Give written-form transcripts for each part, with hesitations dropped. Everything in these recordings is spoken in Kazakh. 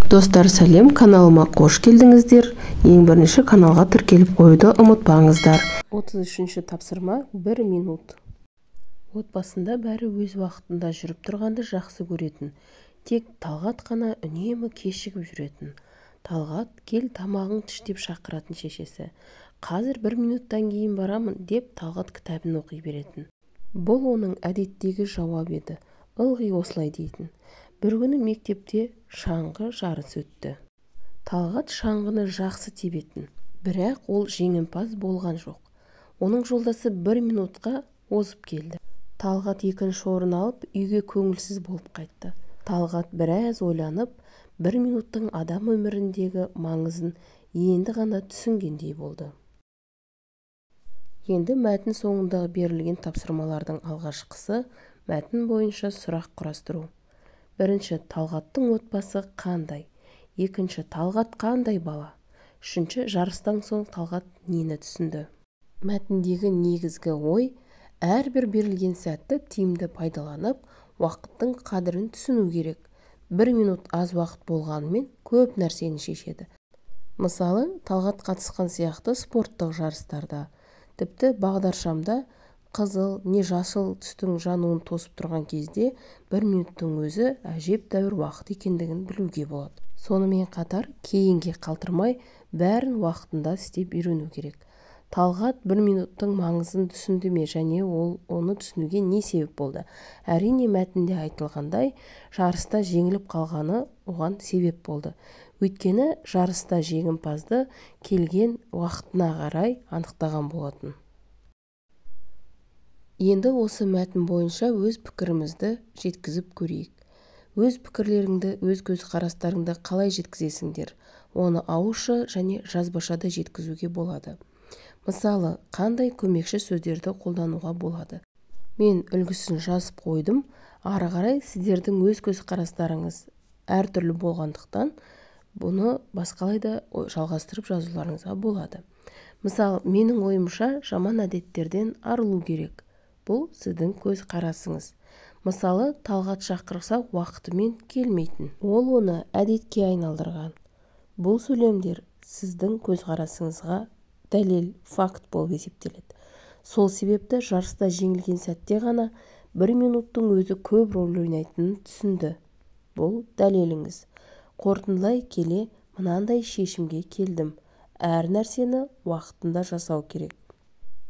Достар, сәлем, каналыма қош келдіңіздер. Ең бірінші каналға тіркеліп қоюды ұмытпаңыздар. 33-ші тапсырма 1 минут. Отбасында бәрі өз уақытында жүріп тұрғанды жақсы көретін. Тек Талғат қана үнемі кешігіп жүретін. Талғат, кел тамағың іш деп шақыратын шешесі. Қазір 1 минуттан кейін барамын деп Талғат кітабын оқи беретін. Бұл оның әдеттегі жауап еді. Ылғи осылай дейтін. Бір күні мектепте шаңғы жарысы өтті. Талғат шаңғыны жақсы тебетін, бірақ ол жеңімпаз болған жоқ. Оның жолдасы 1 минутқа озып келді. Талғат екінші орын алып, үйге көңілсіз болып қайтты. Талғат біраз ойланып, 1 минуттың адам өміріндегі маңызын енді ғана түсінгендей болды. Енді мәтін соңындағы берілген тапсырмалардың алғашқысы мәтін бойынша сұрақ құрастыру. Бірінші, Талғаттың отбасы қандай? Екінші, Талғат қандай бала? Үшінші, жарыстан соң Талғат нені түсінді? Мәтіндегі негізгі ой, әрбір берілген сәтті тиімді пайдаланып, уақыттың қадірін түсіну керек. 1 минут аз уақыт болғанымен көп нәрсені шешеді. Мысалы, Талғат қатысқан сияқты спорттық жарыстарда, тіпті бағдаршамда қызыл не жасыл түстің жануын тосып тұрған кезде 1 минуттың өзі әжептәуір уақыт екендігін білуге болады. Сонымен қатар кейінге қалдырмай бәрін уақытында істеп үйрену керек. Талғат 1 минуттың маңызын түсінді ме және ол оны түсінуге не себеп болды? Әрине, мәтінде айтылғандай, жарыста жеңіліп қалғаны оған себеп болды. Өйткені жарыста жеңімпазды келген уақытына қарай анықтаған болатын. Енді осы мәтін бойынша өз пікірімізді жеткізіп көрейік. Өз пікірлеріңді, өз көзқарастарыңды қалай жеткізесіңдер? Оны ауызша және жазбаша да жеткізуге болады. Мысалы, қандай көмекші сөздерді қолдануға болады? Мен үлгісін жазып қойдым. Ары қарай сіздердің өз көзқарастарыңыз әртүрлі болғандықтан, бұны басқалай да жалғастырып жазуларыңызға болады. Мысалы, менің ойымша жаман әдеттерден арылу керек. Бұл сіздің көзқарасыңыз. Мысалы, Талғат шақырса уақытымен келмейтін. Ол оны әдетке айналдырған. Бұл сөйлемдер сіздің көзқарасыңызға дәлел, факт болып есептеледі. Сол себепті жарыста жеңілген сәтте ғана 1 минуттың өзі көп рөл ойнайтынын түсінді. Бұл дәлеліңіз. Қорытындылай келе мынандай шешімге келдім. Әр нәрсені уақытында жасау керек.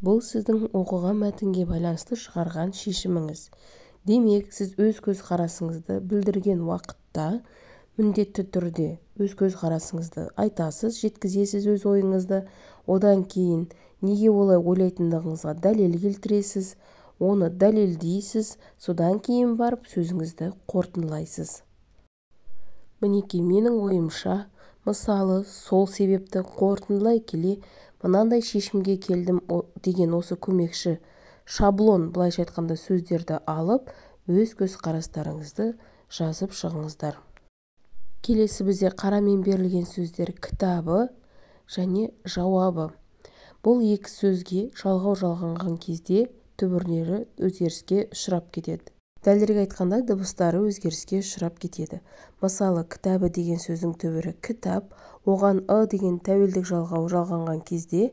Бұл сіздің оқыған мәтінге байланысты шығарған шешіміңіз. Демек, сіз өз көзқарасыңызды білдірген уақытта міндетті түрде өз көзқарасыңызды айтасыз, жеткізесіз өз ойыңызды. Одан кейін неге олай ойлайтындығыңызға дәлел келтіресіз, оны дәлелдейсіз, содан кейін барып сөзіңізді қорытындылайсыз. Мінекей, менің ойымша, мысалы, сол себепті қорытындылай келе мынандай шешімге келдім деген осы көмекші шаблон, былайша айтқанда, сөздерді алып, өз көзқарастарыңызды жазып шығыңыздар. Келесі бізде қарамен берілген сөздер кітабы және жауабы. Бұл екі сөзге жалғау жалғанған кезде түбірлері өзгеріске ұшырап кетеді. Дәлірек айтқанда, дыбыстары өзгеріске ұшырап кетеді. Мысалы, кітабы деген сөздің түбірі кітап, оған ы деген тәуелдік жалғау жалғанған кезде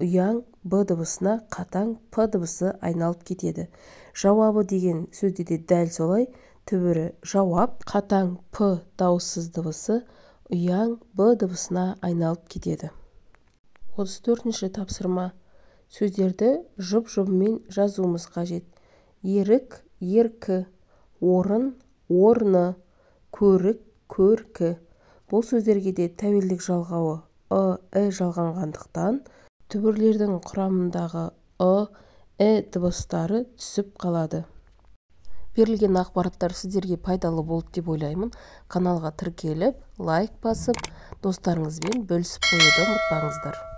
ұяң б дыбысына қатаң п дыбысы айналып кетеді. Жауабы деген сөзде де дәл солай, түбірі жауап, қатаң п дауыссыз дыбысы ұяң б дыбысына айналып кетеді. 34-ші тапсырма. Сөздерді жұп-жұбымен жазуымыз қажет. Ерік, еркі, орын, орны, көрік, көркі. Бұл сөздерге де тәуелдік жалғауы ы, і жалғанғандықтан түбірлердің құрамындағы ы, і дыбыстары түсіп қалады. Берілген ақпараттар сіздерге пайдалы болды деп ойлаймын. Каналға тіркеліп, лайк басып, достарыңызбен бөлісіп қоюды ұмытпаңыздар.